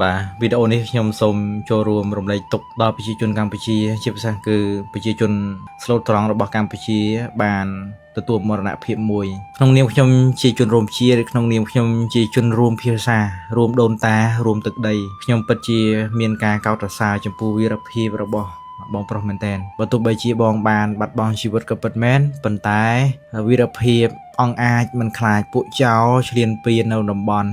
បាទវីដេអូនេះខ្ញុំសូមចូលរួមរំលែកទុក្ខដល់ប្រជាជនកម្ពុជា ជាពិសេសគឺប្រជាជនស្លូតត្រង់របស់កម្ពុជាបានទទួលមរណភាពមួយក្នុងនាមខ្ញុំជាជនរួមជាតិឬក្នុងនាមខ្ញុំជាជនរួមភាសារួមដូនតារួមទឹកដីខ្ញុំពិតជាមានការកោតសរសើរចំពោះវីរភាពរបស់បងប្រុសមែនតែនបើទោះបីជាបងបានបាត់បង់ជីវិតក៏ពិតមែនប៉ុន្តែវីរភាពអង្គអាចមិនខ្លាចពួកចោរឈ្លានពាននៅតំបន់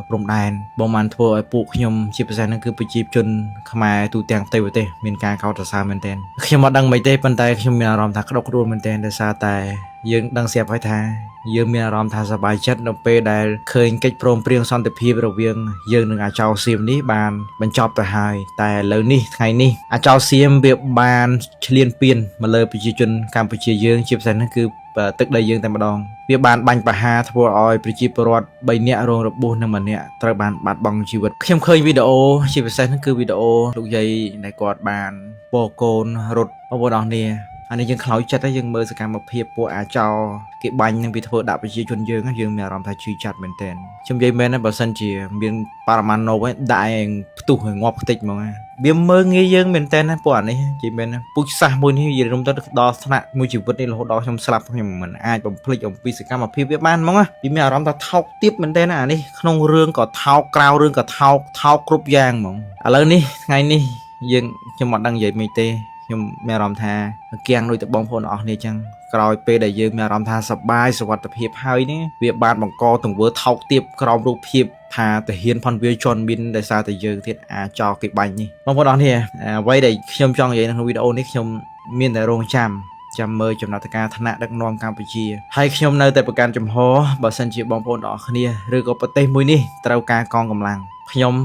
ព្រំដែនបងបានធ្វើឲ្យពួកខ្ញុំជាពិសេសហ្នឹងគឺប្រជាជនខ្មែរទូទាំងផ្ទៃប្រទេសមានការកោតសរសើរមែនទែនខ្ញុំអត់ដឹងមិនទេប៉ុន្តែខ្ញុំមានអារម្មណ៍ថាក្តុកក្តួលមែនទែនដោយសារតែយើងដឹងស្រាប់ហើយថាយើងមានអារម្មណ៍ថាសប្បាយចិត្តនៅពេលដែលឃើញកិច្ចព្រមព្រៀងសន្តិភាពរវាងយើងនិងអាចោសៀមនេះបានបញ្ចប់ទៅហើយតែឥឡូវនេះថ្ងៃនេះអាចោសៀមវាបានឈ្លានពានមកលើប្រជាជនកម្ពុជាយើងជាពិសេសហ្នឹងគឺទឹកដីយើងតែម្ដងវាបានបាញ់ប្រហារធ្វើឲ្យប្រជាពលរដ្ឋ3នាក់រងរបួសនិងម្នាក់ត្រូវបានបាត់បង់ជីវិតខ្ញុំឃើញវីដេអូជាពិសេសហ្នឹងគឺវីដេអូលោកយាយដែលគាត់បានពកូនរត់បងប្អូនអរគ្នាអានេះយើងខ្លោចចិត្តហើយយើងមើលសកម្មភាពពួកអាចោគេបាញ់នឹងវាធ្វើដាក់ប្រជាជនយើងយើងមានអារម្មណ៍ថាឈឺចាប់មែនទែនខ្ញុំនិយាយមែនណាបើសិនជាមានបរមាណូឯងដាក់ឯងផ្ទុះឲ្យងាប់ខ្ទេចហ្មងវាមើងងាយយើងមែនទែនណាពួកអានេះនិយាយមែនណាពូជសាសមួយនេះនិយាយរំទៅដល់ថ្នាក់មួយជីវិតនេះរហូតដល់ខ្ញុំស្លាប់ខ្ញុំមិនអាចបំភ្លេចអំពីសកម្មភាពវាបានហ្មងណាវាមានអារម្មណ៍ថាថោកទាបមែនទែនណាអានេះក្នុងរឿងក៏ថោកក្រៅរឿងក៏ថោកថោកគ្រប់យ៉ាងហ្មងឥឡូវនេះថ្ងៃនេះយើងខ្ញុំអត់ដឹងនិយាយមិនទេខ្ញុំមានអារម្មណ៍ថាគៀងដូចតែបងប្អូនអស់គ្នាចឹងក្រោយពេលដែលយើងមានអារម្មណ៍ថាសប្បាយសុវត្ថិភាពហើយនេះវាបានបង្កទង្វើថោកទាបក្រោមរូបភាពថាទាហានផនវាជន់មានដោយសារតែយើងទៀតអាចោគេបាញ់នេះបងប្អូនអរគ្នាអ្វីដែលខ្ញុំចង់និយាយនៅក្នុងវីដេអូនេះខ្ញុំមានតែរងចាំចាំមើលចំណាត់ការថ្នាក់ដឹកនាំកម្ពុជាហើយខ្ញុំនៅតែប្រកាន់ចំហបើសិនជាបងប្អូនទាំងអស់គ្នាឬក៏ប្រទេសមួយនេះត្រូវការកងកម្លាំងខ្ញុំ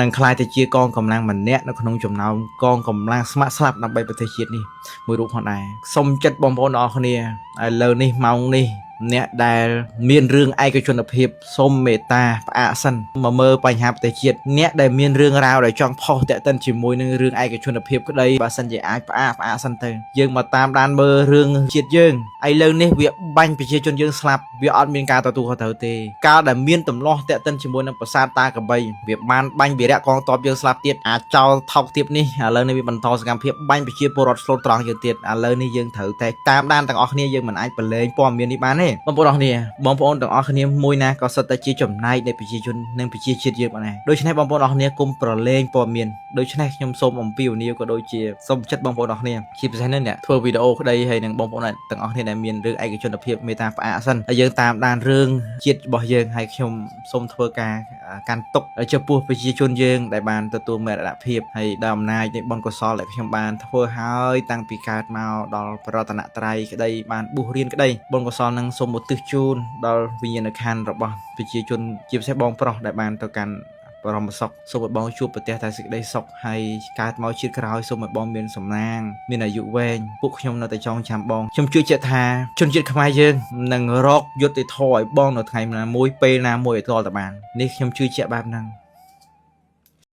នឹងក្លាយទៅជាកងកម្លាំងម្នាក់នៅក្នុងចំណោមកងកម្លាំងស្ម័គ្រស្លាប់ដើម្បីប្រទេសជាតិនេះមួយរូបផងដែរសូមចិត្តបងប្អូនទាំងអស់គ្នាឥឡូវនេះម៉ោងនេះអ្នកដែលមានរឿងឯកជនភាពសូមមេត្តាផ្អាកសិនមកមើលបញ្ហាប្រទេសជាតិអ្នកដែលមានរឿងរ៉ាវដែលចង់ផុសតាក់ទិនជាមួយនឹងរឿងឯកជនភាពក្តីបើសិនជាអាចផ្អាកផ្អាកសិនទៅយើងមកតាមដានមើលរឿងជាតិយើងឥឡូវនេះវាបាញ់ប្រជាជនយើងស្លាប់វាអត់មានការទទួលខុសត្រូវទេកាលដែលមានទំនាស់តាក់ទិនជាមួយនឹងប្រាសាទតាក្របីវាបានបាញ់វីរៈកងទ័ពយើងស្លាប់ទៀតអាចោលថោកទៀតនេះឥឡូវនេះវាបន្តសកម្មភាពបាញ់ប្រជាពលរដ្ឋស្លូតត្រង់យើងទៀតឥឡូវនេះយើងត្រូវតែតាមដានទាំងអស់គ្នាយើងមិនអាចប្រឡែងព័ត៌មាននេះបានទេបងប្អូនអរគ្នាបងប្អូនទាំងអស់គ្នាមួយណាក៏សិតតែជាចំណែកនៃប្រជាជននិងប្រជាជាតិយើងបានដែរដូច្នេះបងប្អូនអរគ្នាគុំប្រឡែងព័ត៌មានដូច្នេះខ្ញុំសូមអំពាវនាវក៏ដូចជាសូមចិត្តបងប្អូនអរគ្នាជាពិសេសនេះអ្នកធ្វើវីដេអូក្តីហើយនឹងបងប្អូនទាំងអស់គ្នាដែលមានរឿងឯកជនភាពមេត្តាផ្អាកសិនហើយយើងតាមដានរឿងជាតិរបស់យើងហើយខ្ញុំសូមធ្វើការកាន់ទុកចំពោះប្រជាជនយើងដែលបានទទួលមរណភាពហើយដោយអំណាចនៃបុណ្យកុសលដែលខ្ញុំបានធ្វើហើយតាំងពីកើតមកដល់ប្រតនត្រ័យក្តីបានបួសរៀនក្តីបុណ្យកុសលនឹងសូមឧទ្ទិសជូនដល់វិញ្ញាណក្ខន្ធរបស់ប្រជាជនជាពិសេសបងប្រុសដែលបានទៅកាន់បរមសុខសូមឲ្យបងជួបប្រទះតែសេចក្តីសុខហើយកើតមកជាតិក្រោយសូមឲ្យបងមានសំណាងមានអាយុវែងពួកខ្ញុំនៅតែចងចាំបងខ្ញុំជឿជាក់ថាជនជាតិខ្មែរយើងនឹងរកយុត្តិធម៌ឲ្យបងនៅថ្ងៃណាមួយពេលណាមួយឲ្យទាល់តែបាននេះខ្ញុំជឿជាក់បែបហ្នឹង។